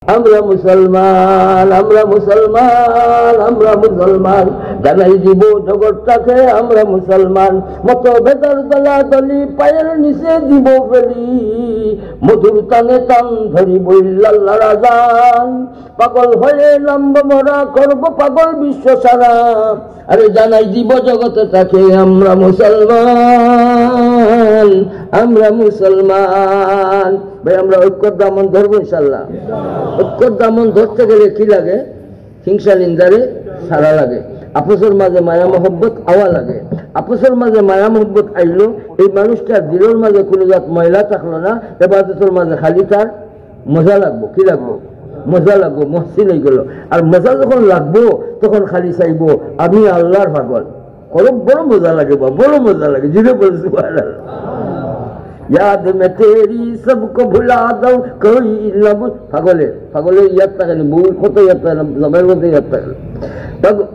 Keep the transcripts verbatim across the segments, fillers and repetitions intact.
আমরা মুসলমান, আমরা মুসলমান, আমরা মুসলমান। জানাই দিব জগৎটাকে আমরা মুসলমান। মতভেদর দলাদলি পায়ের নিচে দিব ফেলি। মধুর তানে তান ধরিব ইল্লাল্লাহর আজান। পাগল হয়ে নামব মরা, করব পাগল বিশ্ব সারা। আরে জানাই দিব জগতে তাকে আমরা মুসলমান, আমরা মুসলমান। ভাই, আমরা ঐক্যর দামন ধরবো ইনশাল্লাহ। ঐক্যর দামন ধরতে গেলে কি লাগে? হিংসা নিন্দারে সারা লাগে। আপসর মাঝে মায়া মহব্বত আওয়া লাগে। আপসর মাঝে মায়া মহব্বত আইলো, এই মানুষটার দিলর মাঝে কোনো জাত ময়লা থাকলো না, এবাদতর মাঝে খালি তার মজা লাগবো। কি লাগবো? মজা লাগবো, মহসিন হয়ে গেল। আর মজা যখন লাগবো, তখন খালি চাইবো, "আমি আল্লাহর পাগল।" বড়, বড় মজা লাগে বা, বড় মজা লাগে। জুড়ে বল, "সুবহানাল্লাহ।" ইয়াদ মে তেরি সবকো ভুলা দাও, কোই না বুঝ-, পাগলে, পাগলে ইয়াদ থাকে না, বউ কত ইয়াদ থাকে না, জামাইর মধ্যে ইয়াদ থাকে না। পাগ-,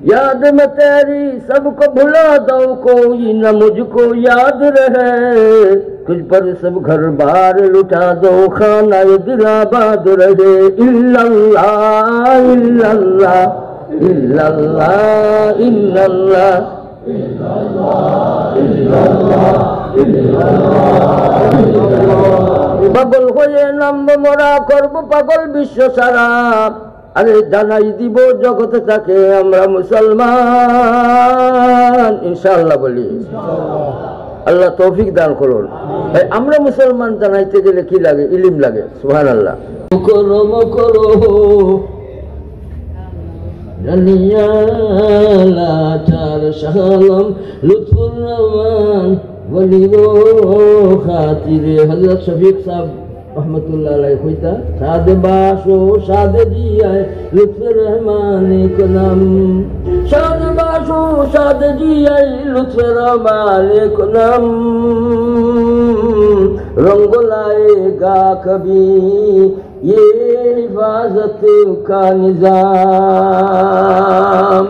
یاد میں تیری سب کو بھلا دو، کوئی نہ مجھ کو یاد رہے، تجھ پر سب گھر بار لٹا دو، خانہ دل آباد رہے۔ الا اللہ، الا اللہ، الا اللہ، الا اللہ۔ পাগল হয়ে নামব মরা, করব পাগল বিশ্ব সারা। আরে জানাই দিব জগতে তাকে আমরা মুসলমান, ইনশাআল্লাহ বলি। আল্লাহ তৌফিক দান করুন। ভাই, আমরা মুসলমান জানাইতে গেলে কি লাগে? ইলিম লাগে। সুবহানাল্লাহ। করো মকরো জানিয়া লাচার শাহ আলম লুৎফুর রহমান ওলির খাতিরে। হযরত শফিক সাহেব রহমতুল্লাহ আলাইহি কইতা, "সাদে বাসো সাদে জিয়ায় লুৎফে রহমান এক নাম, সাদে বাসো সাদে জিয়ায় লুৎফে রহমান এক নাম, রঙ্গ লায়েগা কবি ইয়ে হিফাজত কা নিজাম।"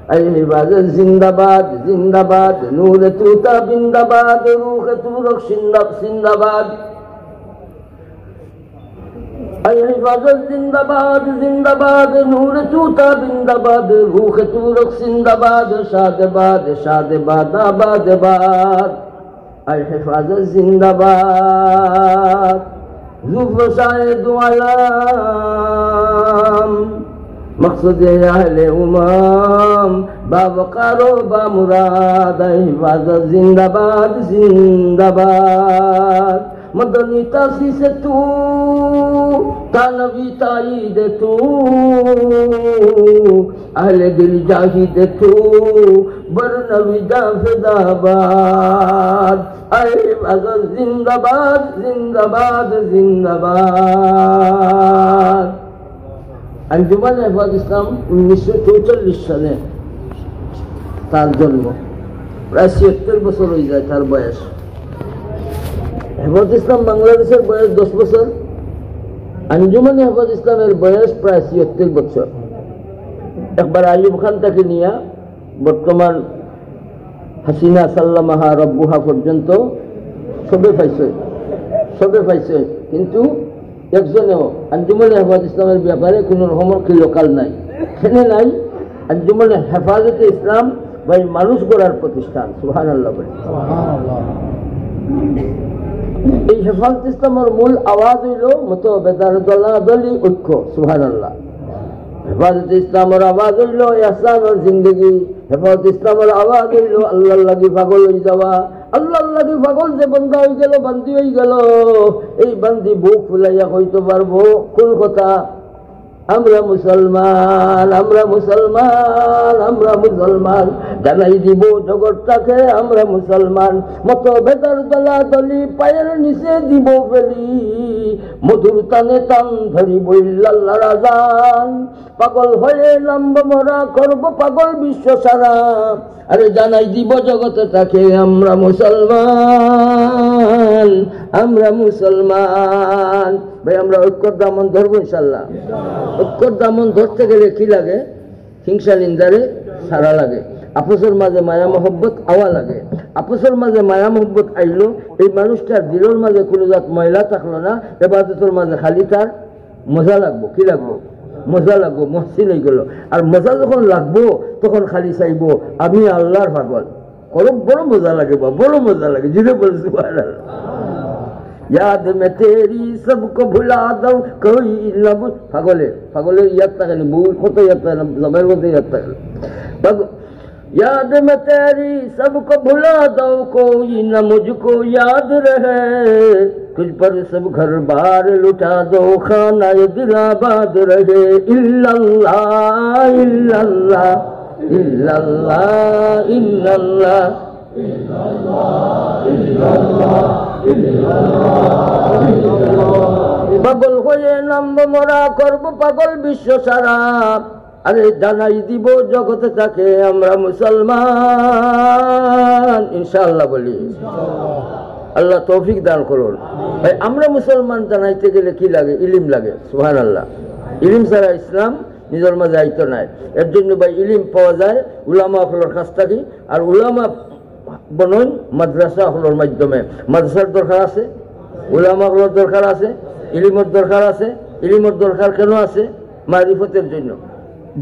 اے حفاظت زندہ باد، زندہ باد، نور توتا بندہ باد، روح تورک زندہ، زندہ باد۔ اے حفاظت زندہ باد، زندہ باد، نور توتا بندہ باد، روح تورک زندہ باد، شاد باد، شاد باد، آباد باد۔ اے حفاظت زندہ باد، ذوالفضائل دو عالم، مقصد اہل امم، باوقار و بامراد۔ اے حفاظت زندہ باد، زندہ باد۔ مدنی تاسیس تو، ثانوی تائید تو، اہل دل جاہید تو، برنوی داں فدا باد۔ اے حفاظت زندہ باد، زندہ باد، زندہ باد۔ انجمن حفاظ اسلام উনিশশো চৌচল্লিশ সালে তার জন্ম, প্রায় ছিয়াত্তর বছর হয়ে যায় তার বয়স। হেফাজত ইসলাম বাংলাদেশের বয়স দশ বছর, আঞ্জুমানে হেফাজত ইসলামের বয়স প্রায় ছিয়াত্তর বছর। একবার আইয়ুব খান তাকে নিয়া বর্তমান হাসিনা সাল্লামাহা রব্বুহা পর্যন্ত সবে পাইছে, সবে পাইছে, কিন্তু একজনেও আঞ্জুমানে হেফাজত ইসলামের ব্যাপারে কোনো রকমের কিলকাল নাই। কেনে নাই? আঞ্জুমানে হেফাজতে ইসলাম ভাই মানুষ গড়ার প্রতিষ্ঠান। সুবহানাল্লাহ বলি। এই হেফাজত ইসলামের মূল আওয়াজ হইল মতভেদর দলাদলি ঐক্য। সুবহানাল্লাহ। হেফাজত ইসলামের আওয়াজ হইল ইহসানর জিন্দেগি। হেফাজত ইসলামের আওয়াজ হইল আল্লাহর লাগি পাগল হয়ে যাওয়া। আল্লাহর লাগি পাগল যে বান্দা হয়ে গেল, বান্দি হয়ে গেল, এই বান্দি বুক ফুলাইয়া কইতে পারবো কোন কথা? আমরা মুসলমান, আমরা মুসলমান, আমরা মুসলমান। জানাই দিব জগৎটাকে আমরা মুসলমান। মতভেদর দলাদলি পায়ের নিচে দিব ফেলি। মধুর তানে তান ধরিব ইল্লাল্লাহর আজান। পাগল হয়ে নামব মরা, করব পাগল বিশ্ব সারা। আরে জানাই দিব জগতে তাকে আমরা মুসলমান, আমরা মুসলমান। ভাই, আমরা ঐক্যর দামন ধরবো ইনশাল্লাহ। ঐক্যর দামন ধরতে গেলে কি লাগে? হিংসা নিন্দারে সারা লাগে। আপসর মাঝে মায়া মহব্বত আওয়া লাগে। আপসর মাঝে মায়া মহব্বত আইলো, এই মানুষটার দিলর মাঝে কোনো জাত ময়লা থাকলো না, এবাদতর মাঝে খালি তার মজা লাগবো, কি লাগবো? মজা লাগবো, মহসিন অই গেল। আর মজা যখন লাগবো, তখন খালি চাইবো, "আমি আল্লাহর পাগল।" বড়, বড় মজা লাগে বা, বড় মজা লাগে। জোরে বল, সুবহানাল্লাহ। ইয়াদ মে তেরি সবকো ভুলা দো, কোই না বুঝ-, পাগলে, পাগলে ইয়াদ থাকে না, বউর কথা ইয়াদ থাকে না, জামাইর কথা ইয়াদ থাকে না। পাগ-, یاد میں تیری سب کو بھلا دو، کوئی نہ مجھ کو یاد رہے، تجھ پر سب گھر بار لٹا دو، خانہ دل آباد رہے۔ الا اللہ، الا اللہ، الا اللہ، الا اللہ۔ পাগল হয়ে নামব মোরা, করব পাগল বিশ্ব সারা। আরে জানাই দিব জগতে তাকে আমরা মুসলমান, ইনশাআল্লাহ বলি। আল্লাহ তৌফিক দান করুন। ভাই, আমরা মুসলমান জানাইতে গেলে কি লাগে? ইলিম লাগে। সুবহানাল্লাহ। ইলিম ছাড়া ইসলাম নিজর মাঝে আইতো নায়। এর জন্য ভাই ইলিম পাওয়া যায় উলামা অকলর কাছ থাকি, আর উলামা বনইন মাদ্রাসা অকলর মাধ্যমে। মাদ্রাসার দরকার আছে, উলামা অকলর দরকার আছে, ইলিমর দরকার আছে। ইলিমর দরকার কেন আছে? মারিফতের জন্য।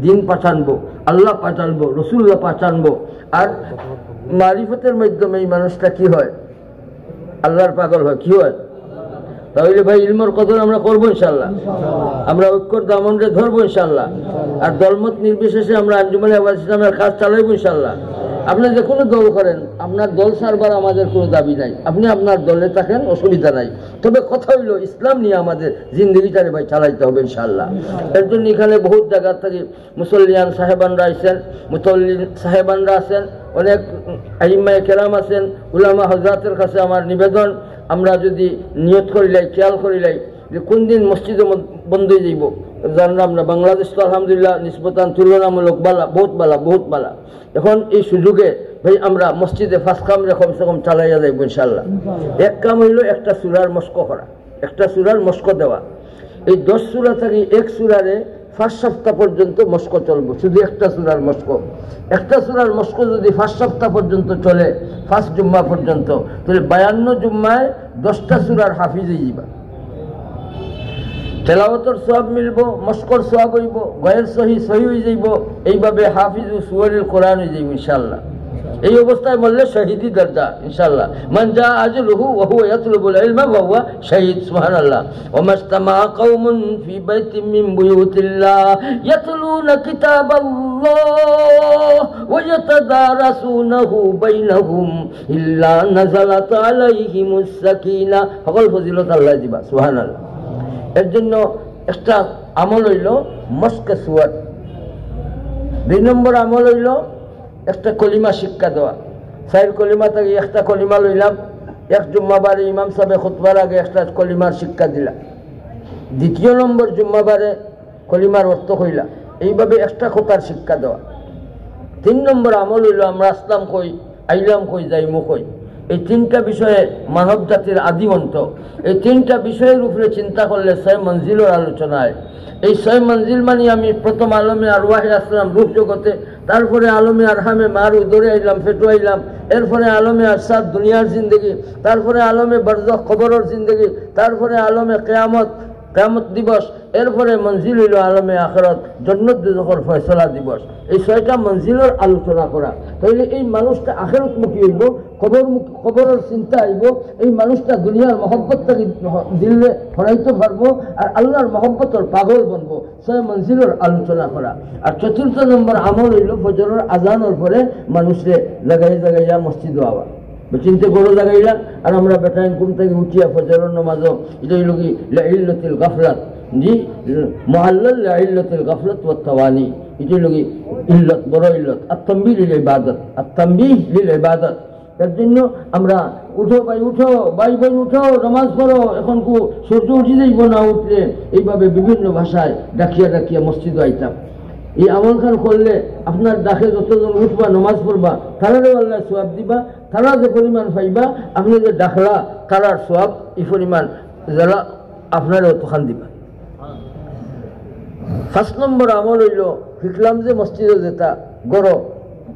দিন পাঠানবো, আল্লাহ পাঠানবো, রসুল্লাহ পাঠানবো। আর মারিফতের মাধ্যমে এই মানুষটা কি হয়? আল্লাহর পাগল হয়। কি হয়? তাহলে ভাই, ইলমর কদর আমরা করবো ইনশাল্লাহ। আমরা ঐক্যর দামনরে ধরবো ইনশাল্লাহ। আর দলমত নির্বিশেষে আমরা আঞ্জুমানে আওয়াজ ইসলামের কাজ চালাইবো ইনশাল্লাহ। আপনি যে কোনো দল করেন, আপনার দল ছাড়বার আমাদের কোনো দাবি নাই। আপনি আপনার দলে থাকেন, অসুবিধা নাই। তবে কথা হইলো, ইসলাম নিয়ে আমাদের জিন্দেগিটারে ভাই চালাইতে হবে ইনশাল্লাহ। এর জন্য এখানে বহুত জায়গা থেকে মুসল্লিয়ান সাহেবানরা আছেন, মুতল্লিন সাহেবানরা আছেন, অনেক আইম্মায়ে কেরাম আছেন, উলামা হযরতের কাছে আমার নিবেদন, আমরা যদি নিয়ত করিলাই, খেয়াল করিলাই যে কোন দিন মসজিদে মন-, বন্ধ হয়ে যাইব, জানলাম না। বাংলাদেশ তো আলহামদুলিল্লাহ নিসবতান তুলনামূলক বালা, বহুত বালা, বহুত বালা। এখন এই সুযোগে ভাই আমরা মসজিদে পাঁচ কামরে কমসে কম চালাইয়া যাইব ইনশাল্লাহ। এক কাম হইল একটা সূরার মশক করা, একটা সূরার মশক দেওয়া। এই দশ সূরা থাকি এক সূরারে পাঁচ সপ্তাহ পর্যন্ত মশক চলবো, শুধু একটা সূরার মশক। একটা সূরার মশক যদি পাঁচ সপ্তাহ পর্যন্ত চলে, পাঁচ জুম্মা পর্যন্ত, তাহলে বায়ান্ন জুম্মায় দশটা সূরার হাফিজ হয়ে যাবা। তেলাওয়াতর সওয়াব মিলবো, মশকর সওয়াব হইব, গয়ের সহি সহি হয়ে যাইব। এইভাবে হাফিজু সুয়ারিল কোরআন হয়ে যাইব ইনশাআল্লাহ। এই অবস্থায় মরলে শহীদি দরজা ইনশাআল্লাহ। মান জা আজলুহু ওয়া হুয়া ইয়াতলুবুল ইলমা ওয়া হুয়া শহীদ। সুবহানাল্লাহ। ওয়া মাজতামা কওমুন ফি বাইতিম মিন বুয়ুতিল্লাহ ইয়াতলুনা কিতাবাল্লাহ ওয়া ইয়াতাদারাসুনাহু বাইনাহুম ইল্লা নাযালাত আলাইহিমুস সাকিনা। সকল ফজিলত আল্লাহ দিবা। সুবহানাল্লাহ। এর জন্য একটা আমল হইল মশকে সুয়ার। দুই নম্বর আমল হইল একটা কলিমা শিক্ষা দেওয়া। চাইর কলিমা থাকি একটা কলিমা লইলাম, এক জুম্মাবারে ইমাম সাহেবে খুতবার আগে একটা কলিমার শিক্ষা দিলা। দ্বিতীয় নম্বর জুম্মাবারে কলিমার অর্থ কইলা, এইভাবে একটা কথার শিক্ষা দেওয়া। তিন নম্বর আমল হইল আমরা আসলাম কই, আইলাম কই, যাইমু কই। এই তিনটা বিষয়ে মানব জাতির আদি অন্ত। এই তিনটা বিষয়ের উপরে চিন্তা করলে ছয় মঞ্জিলর আলোচনা হয়। এই ছয় মঞ্জিল মানে আমি প্রথম আলমে আরওয়াহে আসলাম রূপ জগতে, তারপরে আলমে আরহামে মার উদরে আইলাম, পেটো আইলাম, এরপরে আলমে আরসাদ দুনিয়ার জিন্দেগি, তারপরে আলমে বরজখ কবরর জিন্দেগি, তারপরে আলমে কিয়ামত, কিয়ামত দিবস, এরপরে মঞ্জিল হইল আলমে আখেরাত, জন্নত দুজখর ফয়সলা দিবস। এই ছয়টা মঞ্জিলর আলোচনা করা, তাইলে এই মানুষটা আখেরাতমুখী হইব, কবর মুখ-, কবরর চিন্তা আইব, এই মানুষটা দুনিয়ার মহব্বত থাকি দিলে হরাইতে পারবো, আর আল্লাহর মহব্বতর পাগল বনবো। ছয় মঞ্জিলর আলোচনা করা। আর চতুর্থ নম্বর আমল হইল ফজরর আজানর পরে মানুষরে জাগাইয়া জাগাইয়া মসজিদো আওয়া। চিন্তা করো জাগাইলা, আর আমরা বেটাইন ঘুম থাকি উঠিয়া ফজরর নামাজও, এটা হইল কি লাইল্লাতুল গাফলাত। জি, মুআল্লাল লাইল্লাতুল গাফলাত ওয়াত তাওয়ানি। এটা হইল কি ইল্লত, বড় ইল্লত। আত তানবিহ লিল ইবাদত, আত তানবিহ লিল ইবাদত। এর জন্য আমরা, "উঠো ভাই, উঠো, ভাই বোন উঠো, নামাজ পড়ো, এখন কু সূর্য উঠি যাইব না উঠলে।" এইভাবে বিভিন্ন ভাষায় ডাকিয়া ডাকিয়া মসজিদো আইতাম। এই আমল খান করলে আপনার ডাকে যতজন উঠবা, নামাজ পড়বা, তারারেও আল্লাহ সওয়াব দিবা, তারা যে পরিমাণ পাইবা, আপনি যে ডাকলা, তারার সওয়াব এই পরিমাণ, যারা আপনারে অতখান দিবা। পাঁচ নম্বর আমল হইল, শিখলাম যে মসজিদো যেতা ঘরো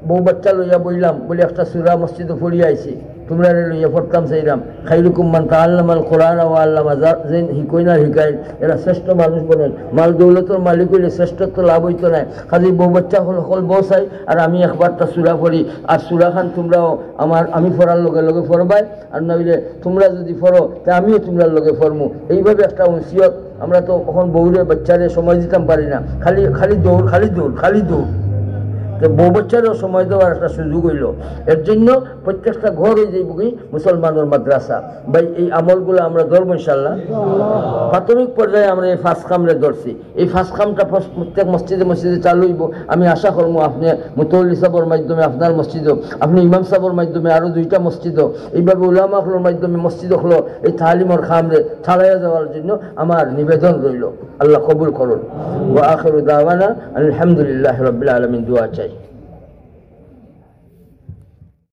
বউ বাচ্চা লইয়া বইলাম, বলি একটা সূরা মসজিদো পড়িয়া আইছি, তুমরারে লইয়া পড়তাম চাইরাম। খাইরুকুম মান তাআল্লামাল কুরআনা ওয়া আল্লামা, যা-, যেইন হিকইন আর হিকাইন, এরা শ্রেষ্ঠ মানুষ বনইন। মাল দৌলতর মালিক অইলে শ্রেষ্ঠত্ব লাভ অইতো নায়। কাজেই বউ বাচ্চা অকল, অকল বউ চাই, আর আমি একবারটা সূরা পড়ি, আর সূরাখান তুমরাও আমার, আমি পড়ার লগে লগে পড়বায়, আর নাইলে তুমরা যুদি পড়ো, তে আমিও তুমরার লগে পড়মু। এইভাবে একটা উনসিয়ত, আমরা তো অখন বউরে বাচ্চারে সময় দিতাম পারি না, খালি, খালি দৌড়, খালি দৌড়, খালি দৌড়। তো বউ বাচ্চারেও সময় দেওয়ার একটা সুযোগ অইলো। এর জন্য প্রত্যেকটা ঘর অই যাইবো কি মুসলমানর মাদ্রাসা। ভাই, এই আমলগুলা আমরা ধরবো ইনশাআল্লাহ। প্রাথমিক পর্যায়ে আমরা এই পাঁচ কামরে ধরছি। এই পাঁচ কামটা প্রস-, প্রত্যেক মসজিদে মসজিদে চালু অইবো। আমি আশা করমু আপনে মুতল্লি সাবর মাধ্যমে আপনার মসজিদও, আপনে ইমাম সাবর মাধ্যমে আরো দুইটা মসজিদও, এইভাবে উলামা অকলর মাধ্যমে মসজিদ অকলও এই তালিমর কামরে চালাইয়া যাওয়ার জন্য আমার নিবেদন রইলো। আল্লাহ কবুল করুন। ওয়া আখিরু দাওয়ানা আলহামদুলিল্লাহি রাব্বিল আলামিন। দোয়া চাই।